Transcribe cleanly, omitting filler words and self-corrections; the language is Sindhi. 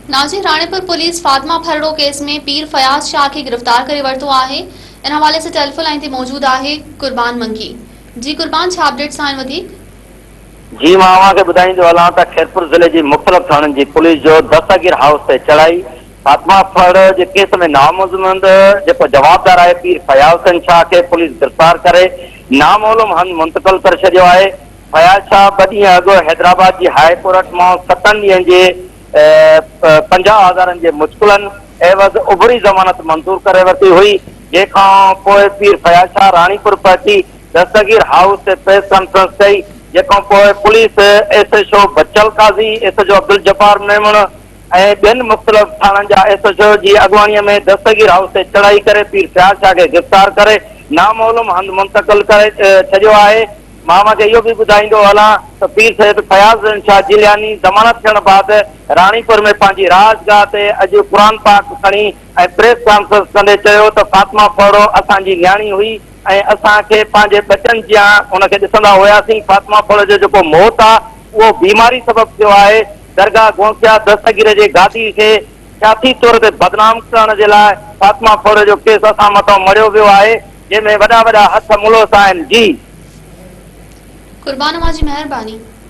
ناظرين راڻيپور پوليس فاطمه ڦرڙو ڪيس ۾ پير فياض شاهه کي گرفتار ڪري ورتو آهي ان حوالي سان ٽيليفون لائين تي موجود آهي قربان منگي جي قربان ڇا اپڊيٽس آهن وڌيڪ. جي مان اوهان کي ٻڌائيندو هلان ته خيرپور ضلعي جي مختلف ٿاڻن جي پوليس جو دستگير هائوس تي چڙهائي فاطمه ڦرڙو جي ڪيس ۾ نامزد جيڪو جوابدار آهي پير فياض حسين شاهه کي پوليس گرفتار ڪري نامعلوم هنڌ منتقل ڪري ڇڏيو آهي فياض شاهه ٻه ڏينهن اڳ حيدرآباد جي هاء ڪورٽ مان ستن ڏينهن جي 50 هزارن جي مشڪلن عيوض عبوري ضمانت منظور ڪري ورتي هئي، جنهن کان پوء پير فياض شاهه راڻيپور پهچي دستگير هائوس تي پريس ڪانفرنس ڪئي، جنهن کان پوء police S H O Bachal Qazi, S H O Abdul Jabbar Memon ۽ ٻين مختلف ٿاڻن جا ايس ايڇ او جي اڳواڻي ۾ دستگير هائوس تي چڙهائي ڪري پير فياض شاهه کي گرفتار ڪري نامعلوم هنڌ منتقل ڪري ڇڏيو آهي. مان اوهان کي اهو به ٻڌائيندو هلان ته پير سيد فياض حسين شاهه جيلاني ضمانت ٿيڻ بعد راڻيپور ۾ پنهنجي رهائشگاهه تي اڄ قرآن پاڪ کڻي ۽ پريس ڪانفرنس ڪندي چيو ته فاطمه ڦرڙو اسان جي نياڻي هئي ۽ اسان کي پنهنجي ٻچن جيان ان کي ڏسندا هياسين، فاطمه ڦرڙو جو جيڪو موت آ اهو بيماري سبب ٿيو آهي، درگاهه غوثيه دستگير جي گادي کي سياسي طور تي بدنام ڪرڻ جي لاء فاطمه ڦرڙو جو ڪيس اسان مٿان مڙهيو ويو آهي. جنهن ۾ وڏا وڏا هٿ ملوث آهن. جي. قربان اوهان جي مهرباني.